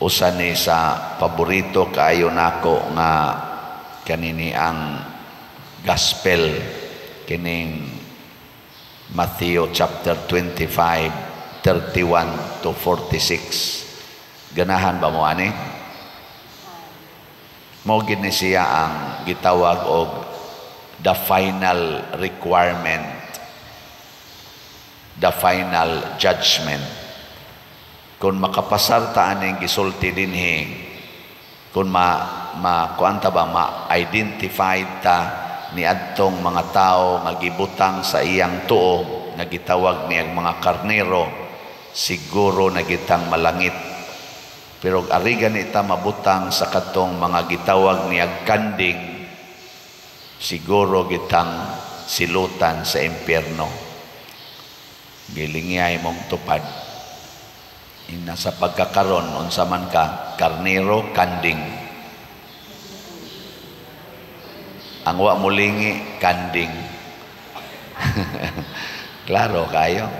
Usa ni sa paborito kaayo nako nga kanini ang gospel, kining Matthew chapter 25 31 to 46. Ganahan ba mo ani? Mao gid ni siya ang gitawag og the final requirement, the final judgment. Kung makapasar ta aning gisulti dinhi, kung ma ma kuan ta ba, ma-identify ta ni adtong mga tawo nga gibutang sa iyang tuo nga gitawag niyang mga karnero, siguro na gitang malangit. Pero ari gani ta mabutang sa katong mga gitawag niyang kanding, siguro gitang silutan sa impyerno. Gilingyay mong tupad. Ina sa pagkakaron, unsa man ka, karnero, kanding? Ang wa mulingi, kanding. Klaro kayo.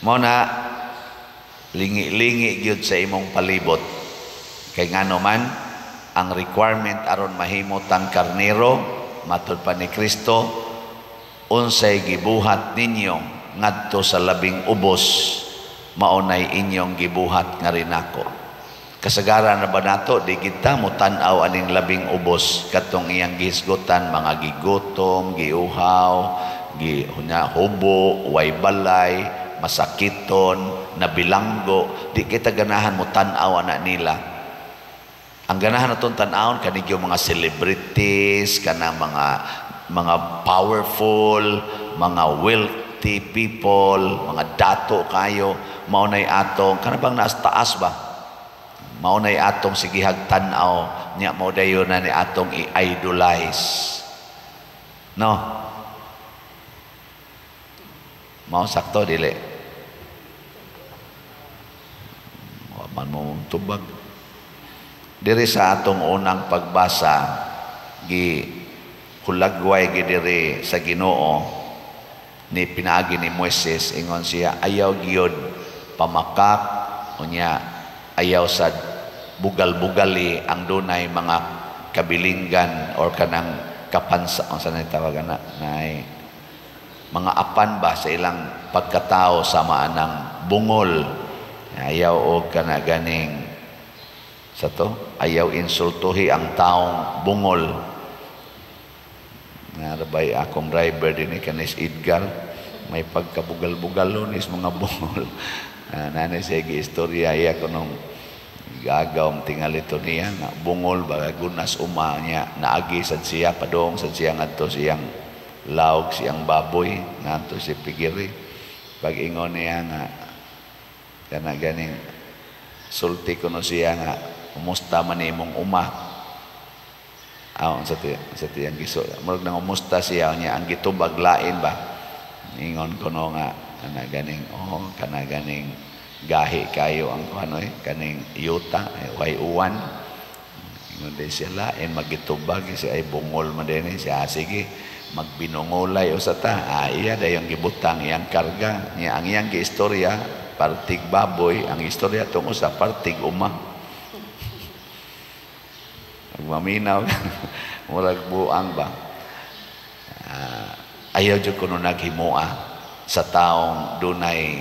Mo na lingi-lingi gyud sa imong palibot. Kay ngano man ang requirement aron mahimo tang karnero, matud pa ni Kristo, unsay gibuhat ninyo ngadto sa labing ubos, mao nay inyong gibuhat nga rinako. Kasagaran na ba nato di kita mo tan-aw aning labing ubos, katong iyang gihisgutan mga gigutom, giuhaw, gi hunya hubo, way balay, masakiton, nabilanggo? Di kita ganahan mo tan-aw ana nila. Ang ganahan naton tan-awon kani mga celebrities, kana mga powerful, mga wealthy people, mga dato kayo, mao nay atong kana bang naas taas ba? Mao nay atong sigihag tan-aw nya, mao dayon na ni atong i-idolize. No? Mao sakto dili. Wa man mo tubag. Diri sa atong unang pagbasa, gi hulagway gi diri sa Ginoo ni pinaagi ni Moises. Ingon siya, ayaw gyud pamakak, unya ayaw sa bugal-bugali ang dunay mga kabilinggan or kanang kapansa, unsa na tawag ana, nay mga apan ba sa ilang pagkatao sama anang bungol. Ayaw og kana ganing sa to, ayaw insultuhi ang taong bungol. Narabay akong driver din kanis Edgar, may pagkabugal-bugal nis mga bungol. Nanay siya istorya iya kunong gagaw tingalito niya nga bungol ba, gunas uma niya, naagi sad siya padong sad siya ngadto siyang laog siyang baboy ngadto si Pigiri. Pag ingon niya nga kana ganing sulti kuno siya nga, "Kumusta man imong uma?" Aw, sa tiyang giso murag nang umusta siya niya, ang gitubag lain ba. Ingon kuno nga kana ganing, oh, kana ganing gahi kayo ang kuano eh, kaning yuta eh, way uwan. Ingon din siya, lain magitubag siya ay bungol man din siya. Sige, magbinungolay usa ta. Iya dayong gibutang iyang karga niya. Ang iyang giistorya partig baboy, ang istorya tungod sa partig uma. Maminaw, murag buang ba. Ayaw jud kuno naghimua sa taong dunay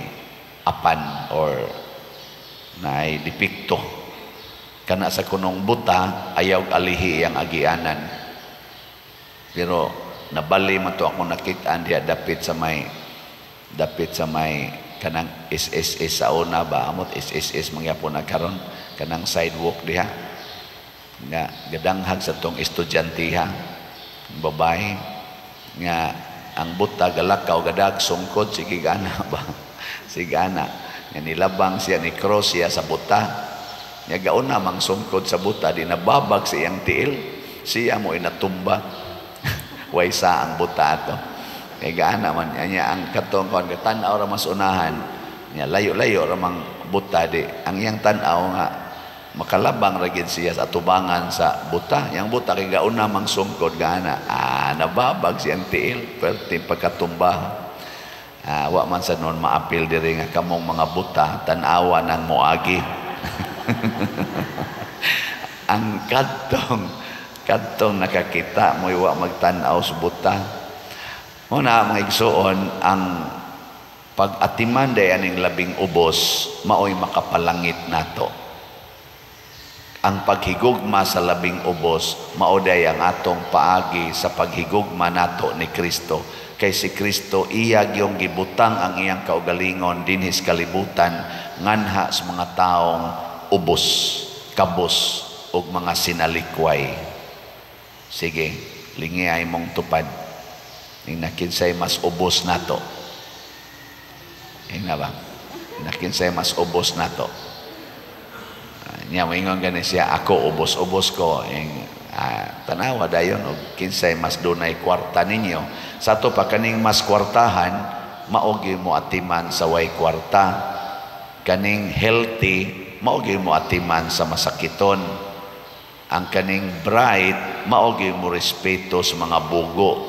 apan or naay depekto. Kana sa kunong buta, ayaw alihi ang agianan. Pero nabali man to ako nakit-an diha dapit sa may kanang SSS sa una ba, amot SSS mangyapon na karon, kanang sidewalk diha nga gadanghag sa tong estudyante ha, babae nga ang buta galakaw gadag sungkod, sige gana ba, sige gana nga nilabang siya, ni cross siya sa buta nga gauna mang sungkod sa buta, di nababag sa iyang tiil, siya mo inatumba. Way sa ang buta ato kay gaana man niya. Ang katong kon tan-aw ra mas unahan niya, layo-layo ra mang buta, di ang iyang tan-aw nga makalabang ra gid siya sa atubangan sa buta. Yang buta kay gauna mang sungkod gaana, nababag siyang tiil perti pagkatumba. Wa man sa noon maapil diri nga kamong mga buta tan-awa nang moagi. Ang kadtong nakakita mo wa magtan-aw sa buta. Muna, mga igsuon, ang pag-atiman day aning labing ubos maoy makapalangit nato. Ang paghigugma sa labing ubos mao day ang atong paagi sa paghigugma nato ni Kristo. Kay si Kristo, iya gyung gibutang ang iyang kaugalingon dinhi sa kalibutan nganha sa mga taong ubos, kabos ug mga sinalikway. Sige, lingi ay mong tupad. Ning kinsay mas ubos nato? Ingna ba? Nakinsay mas ubos nato? Niya moingon gani siya, "Ako ubos-ubos ko." Ing tanawa dayon og kinsay mas dunay kwarta ninyo. Sa ato pa, kaning mas kwartahan mao gyud mo atiman sa way kwarta. Kaning healthy mao gyud mo atiman sa masakiton. Ang kaning bright mao gyud mo respeto sa mga bugo.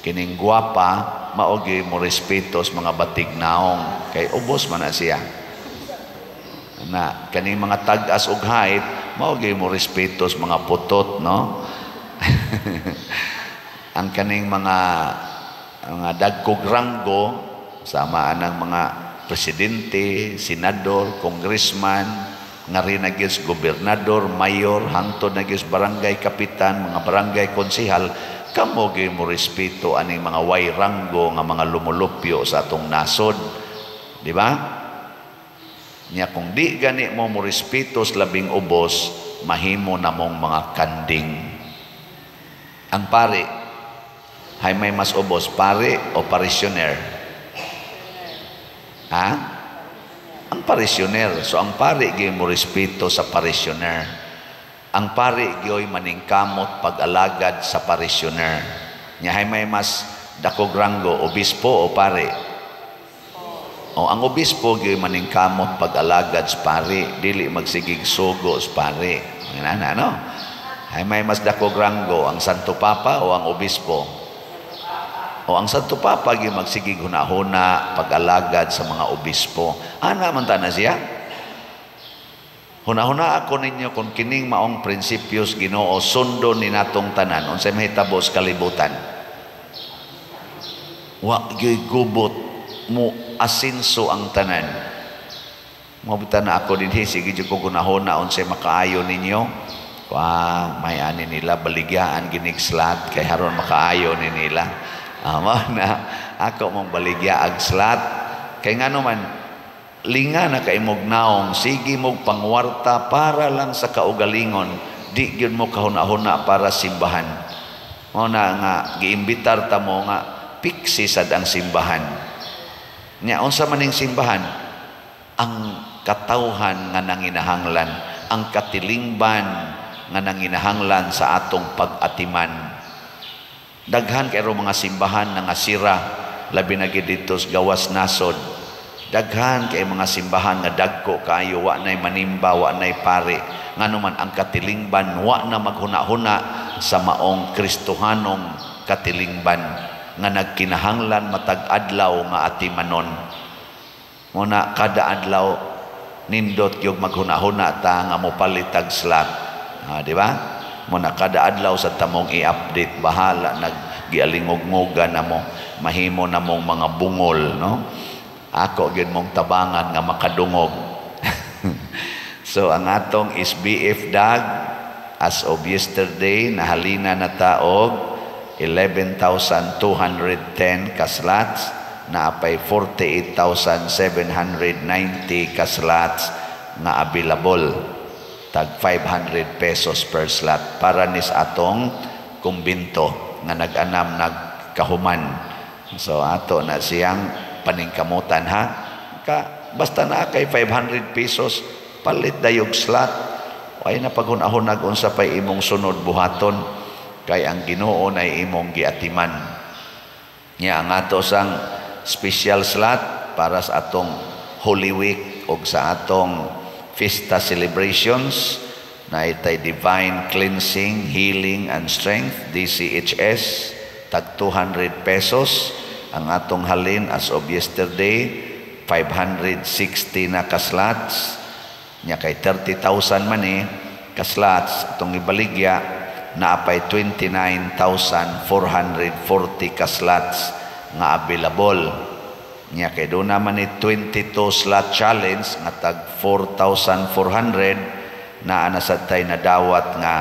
Kining gwapa mao gyud mo respeto sa mga batig naong kay ubos man na siya. Na kaning mga tag-as og height mao gyud mo respeto sa mga putot, no? Ang kaning mga dagkog ranggo, sama anang mga presidente, senador, congressman, nga rin na gyud gobernador, mayor, hangtod na gyud barangay kapitan, mga barangay konsehal, kamo gyud mo respeto aning mga way ranggo nga mga lumulupyo sa atong nasod. Di ba? Nya kung di gani mo mo respeto sa labing ubos, mahimo na mong mga kanding. Ang pari, hay may mas ubos, pari o parishioner? Ha? Ang parishioner. So ang pari gyud mo respeto sa parishioner. Ang pari gyoy maningkamot pag-alagad sa parishioner. Nya hay may mas dakog ranggo, obispo o pari? O ang obispo gyoy maningkamot pag-alagad sa pari, dili magsigig sugo sa pari. Ana, no? Hay may mas dakog ranggo, ang Santo Papa o ang obispo? O ang Santo Papa gyud magsigig hunahuna pag-alagad sa mga obispo. Ana man ta na siya. Hunahuna ako ninyo, kung kining maong prinsipyos Ginoo sundon ni natong tanan, unsay mahitabo sa kalibutan? Wa gyud gubot, mo asinso ang tanan. Mabuta na ako dinhi, sige jud ko hunahuna unsay makaayo ninyo. Wa may ani nila baligyaan ginig slot kay haron makaayo ni nila. Amo na ako mong baligya ag slot kay ngano man linga na kay mog naong, sige mog pangwarta para lang sa kaugalingon, di gyud mo kahuna-huna para simbahan. Mao na nga giimbitar ta mo nga piksi sad ang simbahan. Nya unsa man ning simbahan? Ang katawhan nga nanginahanglan, ang katilingban nga nanginahanglan sa atong pag-atiman. Daghan kay mga simbahan nga sira, labi na gid didto sa gawas nasod. Daghan kay mga simbahan nga dagko kaayo, wa nay manimba, wa nay pare. Ngano man ang katilingban wa na maghuna-huna sa maong Kristohanong katilingban nga nagkinahanglan matag adlaw nga atimanon. Muna kada adlaw nindot yung maghuna-huna ta nga mopalit tag slot. Di ba? Muna kada adlaw sa tamong i-update, bahala naggialingog-ngogan na mo, mahimo na mong mga bungol, no? Ako gyud mong tabangan nga makadungog. So ang atong SBF dag as of yesterday, nahalina na ta og 11,210 ka slots, naapay 48,790 ka slots nga available, tag 500 pesos per slot para nis atong kumbinto nga nag-anam nagkahuman. So ato na siyang paningkamutan, ha, ka basta na kay 500 pesos, palit dayog slot, ay na paghunahunag unsa pay imong sunod buhaton kay ang Ginoo nay imong giatiman. Nya ang ato sang special slot para sa atong Holy Week og sa atong Fiesta celebrations na itay Divine Cleansing, Healing and Strength, DCHS, tag 200 pesos ang atong halin as of yesterday, 560 na ka-slots. Nya kay 30,000 man eh ka slots atong ibaligya, naapay 29,440 ka slots nga available. Nya kay doon naman ni 22 slot challenge nga tag 4,400, naa na sad tay nadawat nga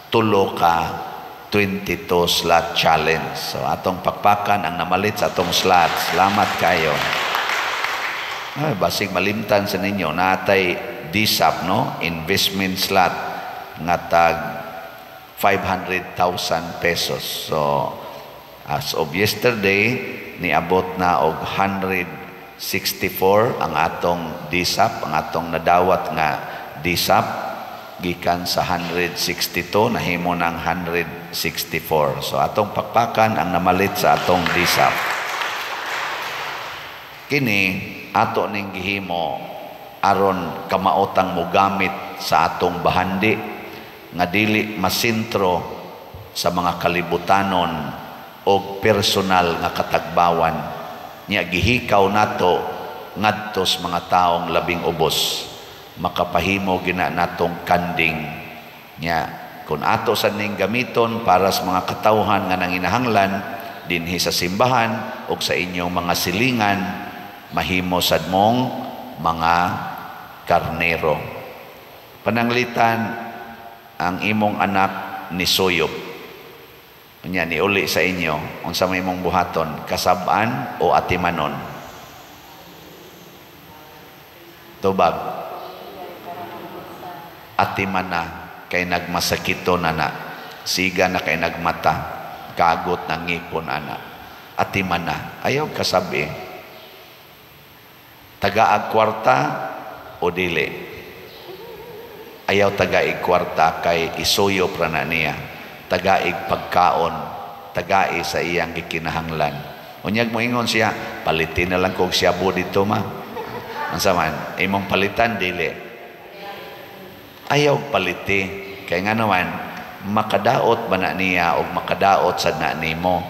tulo ka 22 slot challenge. So atong pakpakan ang namalit sa atong slot. Salamat kayo. Ay, basig malimtan sa ninyo, natay DSAP, no? Investment slot nga tag 500,000 pesos. So as of yesterday, niabot na og 164 ang atong DSAP, ang atong nadawat nga DSAP gikan sa 162, nahimo ng 164. So atong pakpakan ang namalit sa atong DSAP. Kini ato ning gihimo aron kamaotang mogamit sa atong bahandi nga dili masentro sa mga kalibutanon og personal nga katagbawan. Nya gihikaw nato ngadto sa mga taong labing ubos, makapahimo gina natong kanding. Nya kung ato sa ning gamiton para sa mga katawhan nga nanginahanglan dinhi sa simbahan og sa inyong mga silingan, mahimo sad mong mga karnero. Pananglitan ang imong anak ni suyop. Unya niuli sa inyo, unsa may imong buhaton, kasab-an o atimanon? Tubag. Atimana kay nagmasakito na na. Siga na kay nagmata, kagot ng ngipon ana. Atimana, ayaw kasabi. Tagaag kwarta o dili? Ayaw tagaig kwarta kay isuyop ra na niya. Tagaig pagkaon, tagai sa iyang gikinahanglan. Unyag mo ingon siya, palitin na lang kog siyabo dito, ma. Unsa man, imong palitan dili? Ayaw paliti. Kay nga naman, makadaot ba na niya o makadaot sa na nimo.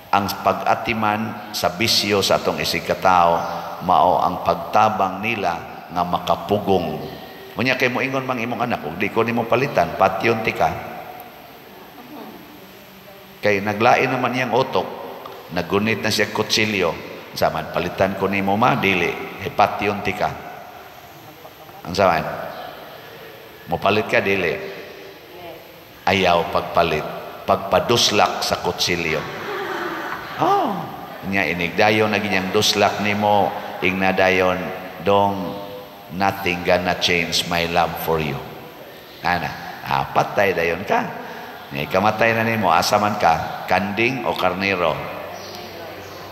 Ang pag-atiman sa bisyo sa atong isigkatao, mao ang pagtabang nila nga makapugong. Unya kay mo ingon mang imong anak, ug di ko nimo palitan, patyon ti ka. Kay naglain naman niyang utok, nagunit na siya kutsilyo. Saman, palitan ko nimo, ma, dili, kay patyon ti ka. Ang saman, mopalit ka, dili? Ayaw pagpalit, pagpaduslak sa kutsilyo. Oh, nya inigdayon na ginyang duslak nimo, ingna dayon, "Dong, nothing gonna change my love for you." Ana, patay dayon ka. Nya ikamatay na nimo, asa man ka? Kanding o karnero?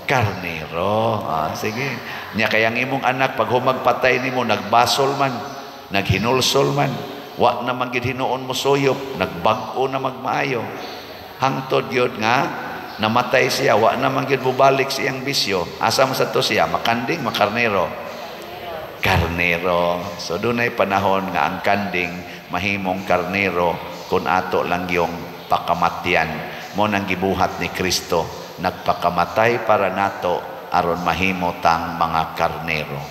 Karnero. Ah, sige. Nya kay ang imong anak pag humagpatay nimo, nagbasol man, naghinulsol man, wa na man gid hinuon mo suyop, nagbag-o na magmaayo. Hangtod gyud nga namatay siya, wa na man gyud mobalik sa iyang bisyo. Asa man sa to siya? Makanding, makarnero? Karnero. So dunay panahon nga ang kanding mahimong karnero kung ato lang yung pakamatyan. Mo nang gibuhat ni Kristo, nagpakamatay para nato aron mahimo tang mga karnero.